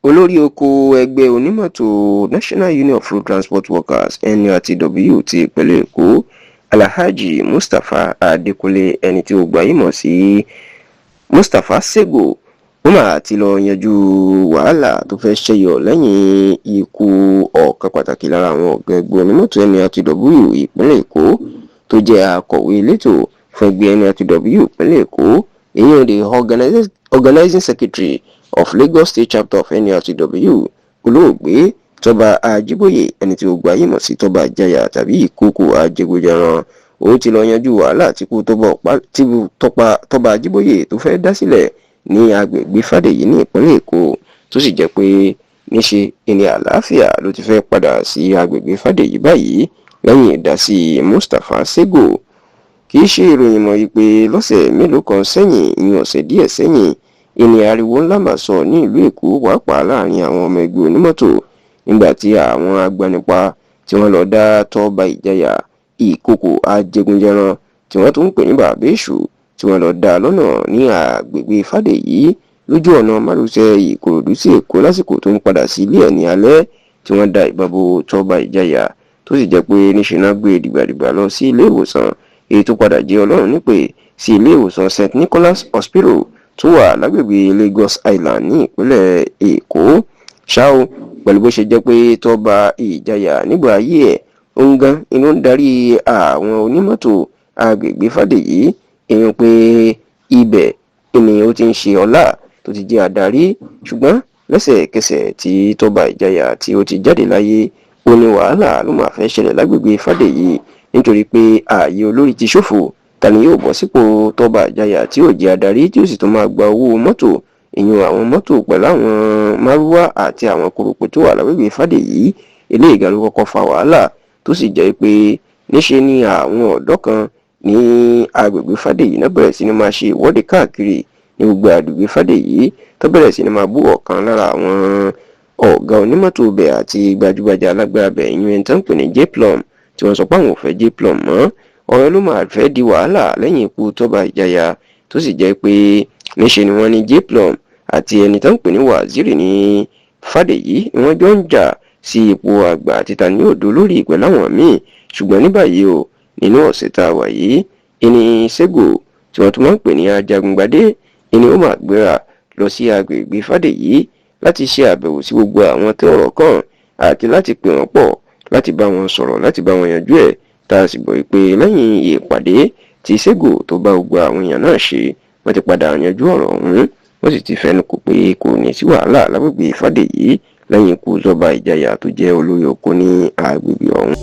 Olórí oko ẹgbẹ́ onímọ́tò National Union of Road Transport Workers, NURTW, ti ìpínlẹ̀ Èkó, Alhaji Mustapha Adékúnlé, ẹni tí ó gbayì mọ̀ sí Mustapha Sego, ó mà ti lọ yanjú wàhálà tó fẹ́ ṣẹyọ lẹ́yìn ikú ọ̀kan pàtàkì lára àwọn ọ̀gá ẹgbẹ́ onímọ́tò NURTW ìpínlẹ̀ Èkó, tó jẹ́ akọ̀wé elétò fún ẹgbẹ́ NURTW ìpínlẹ̀ Èkó, ìyẹn the organizing secretary of Lagos State Chapter of NURTW, olóògbé Tọ́ba Ajíbóyè, ẹni tí ó gbayì mọ̀ sí Tọ́ba Àjàyà tàbí Ìkókò Ajẹgúnjẹran. Ó ti lọ yanjú wàhálà tí kú Tọ́ba Ajíbóyè tó fẹ́ dá sílẹ̀ ní agbègbè Fàdèyí ní ìpínlẹ̀ Èkó, tó sì jẹ́ pé níṣe ìní àlàáfíà ló ti fẹ́ padà sí agbègbè Fàdèyí báyìí lẹ́yìn ìdásí Mustapha Sego. Kì í ṣe ìròyìn mọ́ yìí pé lọ́sẹ̀ mélòó kan sẹ́yìn, ìyẹn ọ̀sẹ̀ díẹ̀ sẹ́yìn, ìní ariwo ńlá mà sọ ní ìlú Èkó, pàápàá láàrin àwọn ọmọ ẹgbẹ́ onímọ́tò, nígbà tí àwọn agbanipa tí wọ́n lọ dá Tọ́ba Ìjàyà, Ìkòkò Ajẹgúnjẹran tí wọ́n tún ń pè ní Bàbá Èṣù, tí wọ́n lọ dá lọ́nà ní àgbègbè Fàdèyí lójú ọ̀nà márosẹ̀ Ìkòròdú sí Èkó lásìkò tó ń padà sí ilé ẹ̀ ní alẹ́, tí wọ́n da ìbọn bo Tọ́ba Ìjàyà, tó sì jẹ́ pé níṣẹ́ náà gbé dìgbàdìgbà lọ sí ilé ìwòsàn, èyí tó padà jẹ́ Ọlọ́run nípè sí ilé ìwòsàn St Nicholas Hospital tó wà lágbègbè Lagos Island ní ìpínlẹ̀ Èkó. Ṣá o, pẹ̀lú bó ṣe jẹ́ pé Tọ́ba Ìjàyà nígbà ayé ẹ̀, òun gan inú ń darí àwọn onímọ́tò agbègbè Fàdèyí, èèyàn pé ibẹ̀ ènìyàn ó ti ń ṣe ọlá tó ti jẹ́ adarí. Ṣùgbọ́n lẹ́sẹ̀kẹsẹ̀ tí Tọ́ba Ìjàyà tí ó ti jáde láyé, ó ní wàhálà ló máa fẹ́ ṣẹlẹ̀ lágbègbè Fàdèyí, nítorí pé ààyè olórí ti ṣòfò. Ta ni yóò bọ́ sípò Tọ́ba Ìjàyà tí yóò jẹ́ adarí, tí ó sì tún máa gba owó mọ́tò, ìyún àwọn mọ́tò pẹ̀lú àwọn márúwá àti àwọn kòròpò tó wà lágbègbè Fàdèyí? Eléyìí gan ló kọ́kọ́ fa wàhálà, tó sì jẹ́ pé níṣe ni àwọn ọ̀dọ́ kan ní agbègbè Fàdèyí náà bẹ̀rẹ̀ sí ni máa ṣe ìwọ́de káàkiri ní gbogbo àgbègbè Fàdèyí, tó bẹ̀rẹ̀ sí ni máa bú ọ̀kan lára àwọn ọ̀gá onímọ́tò bẹ̀ àti gbajúgbajà alágbára bẹ̀, ìyún ẹni tó ń pè ní J-Plum, tí wọ́n sọ pé àwọn ò fẹ́ J-Plum mọ́. Ọ̀rọ̀ ló máa fẹ́ di wàhálà lẹ́yìn ikú Tọ́ba Ìjàyà, tó sì jẹ́ pé níṣe ni wọ́n ní J-Plum àti ẹni tó ń pè ní Waziri ní Fàdèyí ni wọ́n jọ ń jà sí ipò àgbà àti ta ní òdo lórí pẹ̀lú àwọn míì. Ṣùgbọ́n ní báyìí o, nínú ọ̀sẹ̀ tá a wà yìí, ìní Sego tí wọ́n tún máa ń pè ní Ajagungbadé, ìní ó máa gbéra lọ sí agbègbè Fàdèyí láti ṣe àbẹ̀wò sí gbogbo àwọn tí ọ̀rọ̀ kàn àti láti pè wọ́n pọ̀, láti bá wọn sọ̀rọ̀, láti bá wọn yanjú ẹ̀. Tá a sì gbọ́ pé lẹ́yìn ìpàdé tí Sego tó bá gbogbo àwọn èèyàn náà ṣe, wọ́n ti padà yanjú ọ̀rọ̀ ọ̀hún, wọ́n sì ti fẹnu kò pé kò ní sí wàhálà lágbègbè Fàdèyí lẹ́yìn ikú Tọ́ba Ìjàyà tó jẹ́ olórí oko ní agbègbè ọ̀hún.